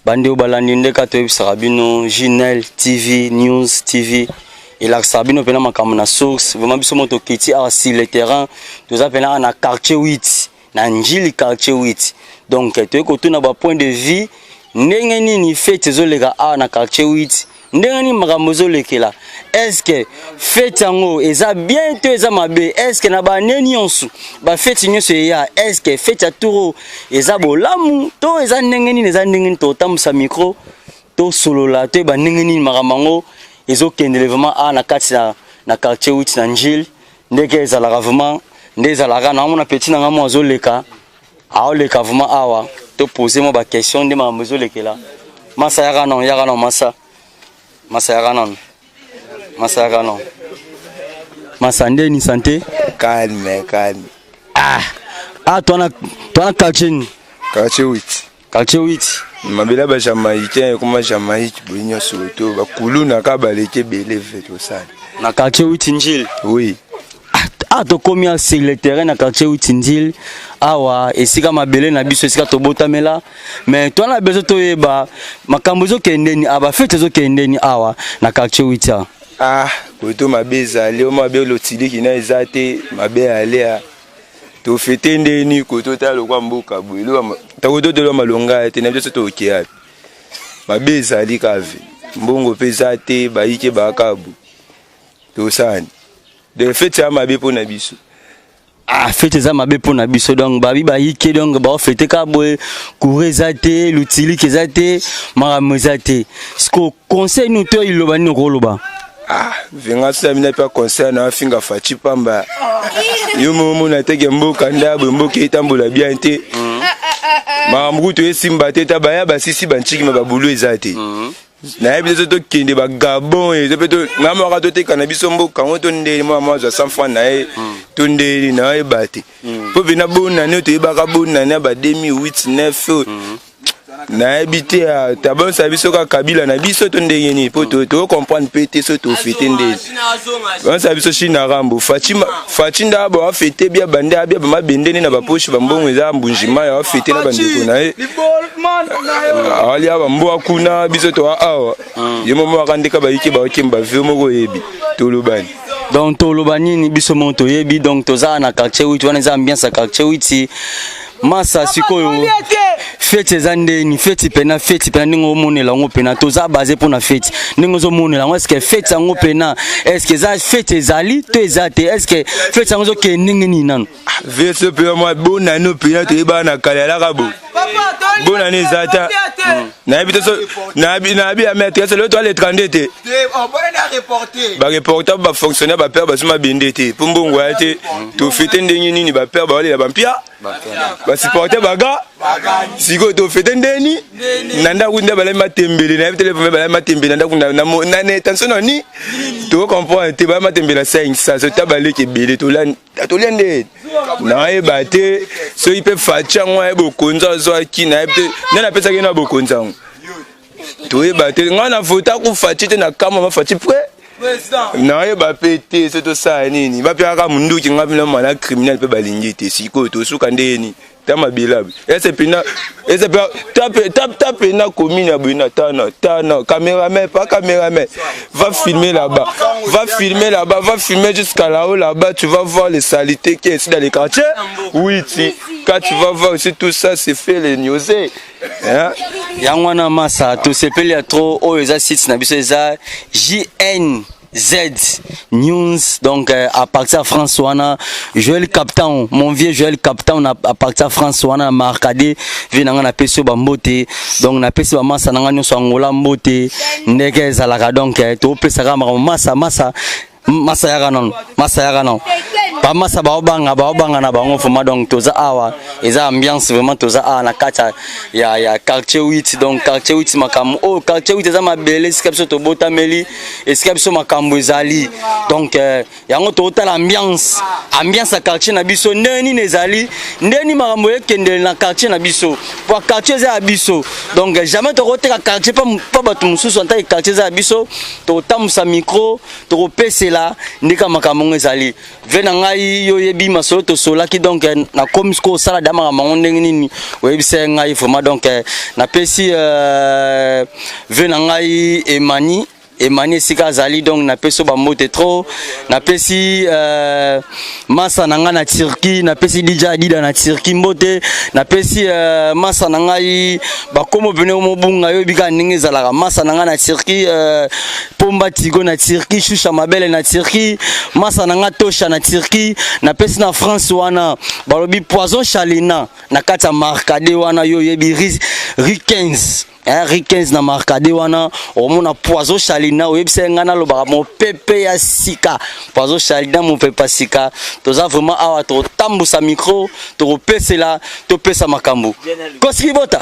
Bandeko balandi, ndeka toyebisaka bino, Ginel TV News TV elakisaka bino mpena makambo na source. Vraiment, biso mo tokiti awa sur le terrain, toza mpena awa na quartier 8, na Njili quartier 8. Donc toyei kotuna bapoint de vue, ndenge nini fête ezoleka awa na quartier 8, ndenge nini makambo ezolekela. Est-ce fête yango eza bien to eza mabe? Est-ce na bane nyonso, bafête nyonso eya, est-ce fête ya tour eza bolamu to eza ndenge nini? Eza ndenge nini? Totambwisa micro, tosolola, toyeba ndenge nini makambo yango ezokendele vraiment awa na kati na quartier 8 na Njili, ndenge ezalaka vraiment, nde ezalaka. Naomona petit na nga mo azoleka, aoleka vraiment awa. Topose mwa baquestion nde makambo ezolekela. Masa, yaka nano, yaka nano. Masa, masa, yaka nano. Masa, yaka nano. Masa, ndeni santé? Calme, calme. Ah ah, towana quartier nini? Quartier 8. Quartier 8. Mabele bajamaïcain ekoma Jamaïque boye nyonso, to bakuluna kaka baleki ebele ve tosala. Na quartier 8 Njili? Oui. Ah, tokomi sur le terrain na quartier 8 Njili awa, esika mabele na biso, esika tobotamela. Mais towana besoin toyeba makambo ezokendeni awa, bafête ezokendeni awa na quartier 8 awa. Ah, koto mabe ezali o mabe lotiliki na eza te, mabe alea tofete ndeni koto tala lokwa mboka boye tako totolwa malonga te na biso tokeya mabe ezali kave mbongo mpe eza te, bayike bakabu tosani de fête ya mabe mpo na biso. Ah, fête eza mabe mpo na biso. Donc babi bayike, donc baofete kaka boye, courant eza te, lutilike eza te, makambo eza te. Siko conseil nini to iloba nini okoloba? Ah, venga so mina mpe conseil na afinga Faci pamba yo momona teke mboka ndabwe, mboka etambola bien te, makambo kutu esimba te, ta baya basisi bantikima babulu eza te. Nayebi te so tokende bagabon eza mpe nga moko toteka na biso mboka yango to ndeni mwa mwa azwa 100 franc na ye to ndeni nayeba te, mpo mpena bonane oyo toyebaka bonane ya ba 2008 9 nayebi te. Tabonisa biso kaka Kabila na biso to ndenge nini, mpo tocomprendre mpe te so tofete ndeni. Bonisa biso Chine Rambo Faci nda bo afete bia bande abia bamabende na bapoche bambongo eza mbunjima ya afete na bandeko na ye alia bambwa kuna. Biso toa awa ye momo akandeka bayike baokemba vio moko oyebi tolobani. Donc toloba nini? Biso moko toyebi. Donc toza na quartier 8 wana, eza ambiance ya quartier 8. Masa, sikoyo fête eza ndeni? Fête pena, fête pena ndenge omonela yango pena, toza base mpona fête ndenge ozomonela yango. Est-ce fête yango pena, est-ce eza fête ezali to eza te? Est-ce fête yango ezokende ndenge nini nano? Fête mpenza mwa bonani mpenza toyebaka na kala yalaka bo bonani eza ta nayebi te so nayebi ya maîtresse lelo toa le 32 te, bareporter, bafonctionnaire, bapere baso mabende te mpo mbongo ya te. Tofete ndenge nini? Bapere baolela bampia, basupporter baga. Sikoyo tofete ndeni na ndako nde balai matembele? Nayebi te levame balai matembele na ndako na intention nani, tocomprendre te. Balai matembele na 500 so ta baleki ebele, tolia nde nayeba te. Soki mpe Faci yango ayeba bokonzi azwaki, nayebi te nde napesaki na bokonzi yango, toyeba te. Ngai na vota ku Faci te, na kamwa ma Faci pre nayeba mpe te so tosala nini. Bapiaka munduki ngai mpena mana criminel mpe balingi te. Sikoyo tosuka ndeni ta mabela ese pena ese ta pena commune ya boye tana tana. Caméraman, pas caméraman, va filmer là-bas, va filmer là-bas, va filmer jusqu'à là-haut là-bas, tu vas voir les saletés qui est ici dans les quartiers. Oui, tu quand tu vas voir aussi tout ça, c'est fait les news, hein? Yango wana masa, tosepeli ya trop. Oyo eza site na biso, eza JN Z News. Donc à partir de France wana, Joël Captain, mon vieux Joël Captain à partir de France wana na Marcade vi nanga, na pesi ba mbote. Donc na pesi ba masa nanga nyonso Angola mbote ndeke ezalaka. Donc to pesa masa, masa, masa yaka nano, masa yaka nano, bamasa baobanga, baobanga na bango vraiment. Donc toza awa, eza ambiance vraiment. Toza awa na kati ya quartier 8. Donc quartier 8, makambo oyo, quartier 8 eza mabele esika biso tobotameli, esika biso makambo ezali. Donc yango totala ambiance, ambiance ya quartier na biso ndenge nini ezali, ndenge nini makambo ekendele na quartier na biso, po quartier eza ya biso. Donc jamais tokoteka quartier mpo bato mosusu. Antaki quartier eza ya biso, tokotambusa micro, tokopesela. Tozela ndeka makambo ngo ezali. Ve na ngai, yo oyebi masolo tosolaki. Donc nakomi sikoyo osala da makambo yango ndenge nini oyebisa ngai vraiment. Donc napesi ve na ngai Emani, Emani esika azali. Donc napesi yo bambote trop. Napesi masa na ngai na Turquie, napesi DJ Adida na Turquie mbote. Napesi masa na ngai bakomo pene mobunga, yo oyebika ndenge ezalaka. Masa na ngai na Turquie, Pomba Tigo na Turquie, Shusha Mabele na Turquie, masa na ngai Tosha na Turquie. Napesi na France wana, balobi Poison Chalina na kati ya Markade wana, yo oyebi ri 15, ri 15 na Markade wana, omona Poison Chalina. Oyebisa ngai nalobaka mopepe ya sika, Poison Chalina, mopepe ya sika. Toza vraiment awa, tokotambusa micro, tokopesela, topesa makambo kosiki bota.